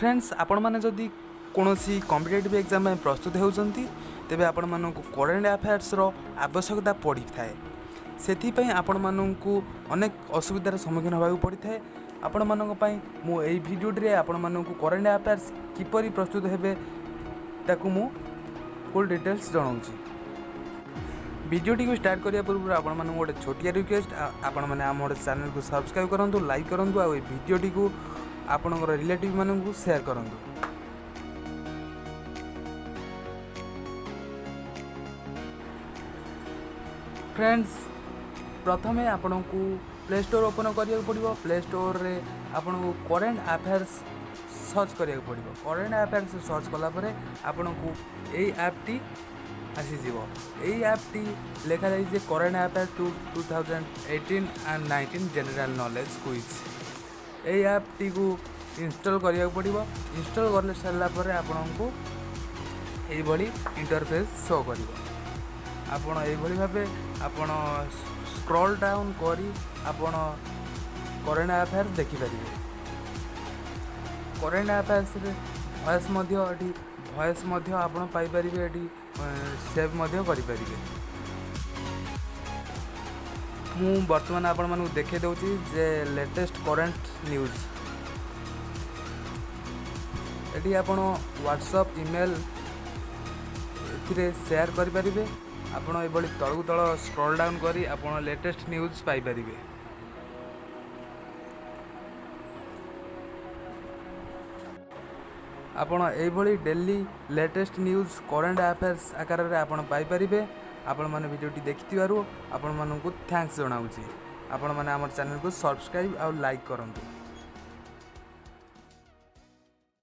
Friends, ଆପଣମାନେ ଯଦି କୌଣସି କମ୍ପିଟେଟିଭ୍ ଏକ୍ଜାମ୍ ପାଇଁ ପ୍ରସ୍ତୁତ ହେଉଛନ୍ତି, ତେବେ ଆପଣମାନଙ୍କୁ କରେଣ୍ଟ ଆଫେୟାର୍ସର ଆବଶ୍ୟକତା ପଡ଼ିଥାଏ। ସେଥିପାଇଁ ଆପଣମାନଙ୍କୁ ଅନେକ ଅସୁବିଧାର ସମ୍ମୁଖୀନ ହେବାକୁ ପଡ଼ିଥାଏ। ଆପଣମାନଙ୍କ ପାଇଁ ମୁଁ ଏଇ ଭିଡ଼ିଓଟିରେ ଆପଣମାନଙ୍କୁ କରେଣ୍ଟ ଆଫେୟାର୍ସ କିପରି ପ୍ରସ୍ତୁତ ହେବେ, ତାକୁ ମୁଁ ଫୁଲ୍ ଡିଟେଲ୍ସ ଜଣାଉଛି। ଭିଡ଼ିଓଟିକୁ ଷ୍ଟାର୍ଟ କରିବା ପୂର୍ବରୁ ଆପଣମାନଙ୍କୁ ଗୋଟେ ଛୋଟିଆ ରିକ୍ୱେଷ୍ଟ। ଆପଣମାନେ ଆମର ଚ୍ୟାନେଲକୁ ସବସ୍କ୍ରାଇବ୍ କରନ୍ତୁ, ଲାଇକ୍ କରନ୍ତୁ ଆଉ ଏଇ ଭିଡ଼ିଓଟିକୁ ଆପଣଙ୍କର ରିଲେଟିଭ୍ ମାନଙ୍କୁ ସେୟାର କରନ୍ତୁ। ଫ୍ରେଣ୍ଡସ୍, ପ୍ରଥମେ ଆପଣଙ୍କୁ ପ୍ଲେ ଷ୍ଟୋର୍ ଓପନ୍ କରିବାକୁ ପଡ଼ିବ। ପ୍ଲେ ଷ୍ଟୋର୍ରେ ଆପଣଙ୍କୁ କରେଣ୍ଟ ଆଫେୟାର୍ସ ସର୍ଚ୍ଚ କରିବାକୁ ପଡ଼ିବ। କରେଣ୍ଟ ଆଫେୟାର୍ସ ସର୍ଚ୍ଚ କଲା ପରେ ଆପଣଙ୍କୁ ଏଇ ଆପ୍ଟି ଆସିଯିବ। ଏଇ ଆପ୍ଟି ଲେଖାଯାଇଛି ଯେ Current Affair 2018 and 19 General Knowledge Quiz। ଏଇ ଆପ୍ଟିକୁ ଇନଷ୍ଟଲ୍ କରିବାକୁ ପଡ଼ିବ। ଇନଷ୍ଟଲ୍ କରି ସାରିଲା ପରେ ଆପଣଙ୍କୁ ଏଇଭଳି ଇଣ୍ଟରଫେସ୍ ଶୋ କରିବ। ଆପଣ ଏଇଭଳି ଭାବେ ଆପଣ ସ୍କ୍ରଲ୍ ଡାଉନ୍ କରି ଆପଣ କରେଣ୍ଟ ଆଫେୟାର୍ସ ଦେଖିପାରିବେ। କରେଣ୍ଟ ଆଫେୟାର୍ସରେ ଭଏସ୍ ମଧ୍ୟ ଏଠି ଭଏସ୍ ମଧ୍ୟ ଆପଣ ପାଇପାରିବେ। ଏଠି ସେଭ୍ ମଧ୍ୟ କରିପାରିବେ। ମୁଁ ବର୍ତ୍ତମାନ ଆପଣମାନଙ୍କୁ ଦେଖାଇ ଦେଉଛି ଯେ ଲେଟେଷ୍ଟ କରେଣ୍ଟ ନ୍ୟୁଜ୍। ଏଠି ଆପଣ ହ୍ୱାଟ୍ସଅପ୍, ଇମେଲ୍ ଏଥିରେ ସେୟାର କରିପାରିବେ। ଆପଣ ଏଭଳି ତଳକୁ ତଳ ସ୍କ୍ରଲ୍ ଡାଉନ୍ କରି ଆପଣ ଲେଟେଷ୍ଟ ନ୍ୟୁଜ୍ ପାଇପାରିବେ। ଆପଣ ଏଇଭଳି daily latest news current affairs ଆକାରରେ ଆପଣ ପାଇପାରିବେ। ଆପଣମାନେ ଭିଡ଼ିଓଟି ଦେଖିଥିବାରୁ ଆପଣମାନଙ୍କୁ thanks ଜଣାଉଛି। ଆପଣମାନେ ଆମର ଚ୍ୟାନେଲକୁ ସବସ୍କ୍ରାଇବ୍ ଆଉ ଲାଇକ୍ କରନ୍ତୁ।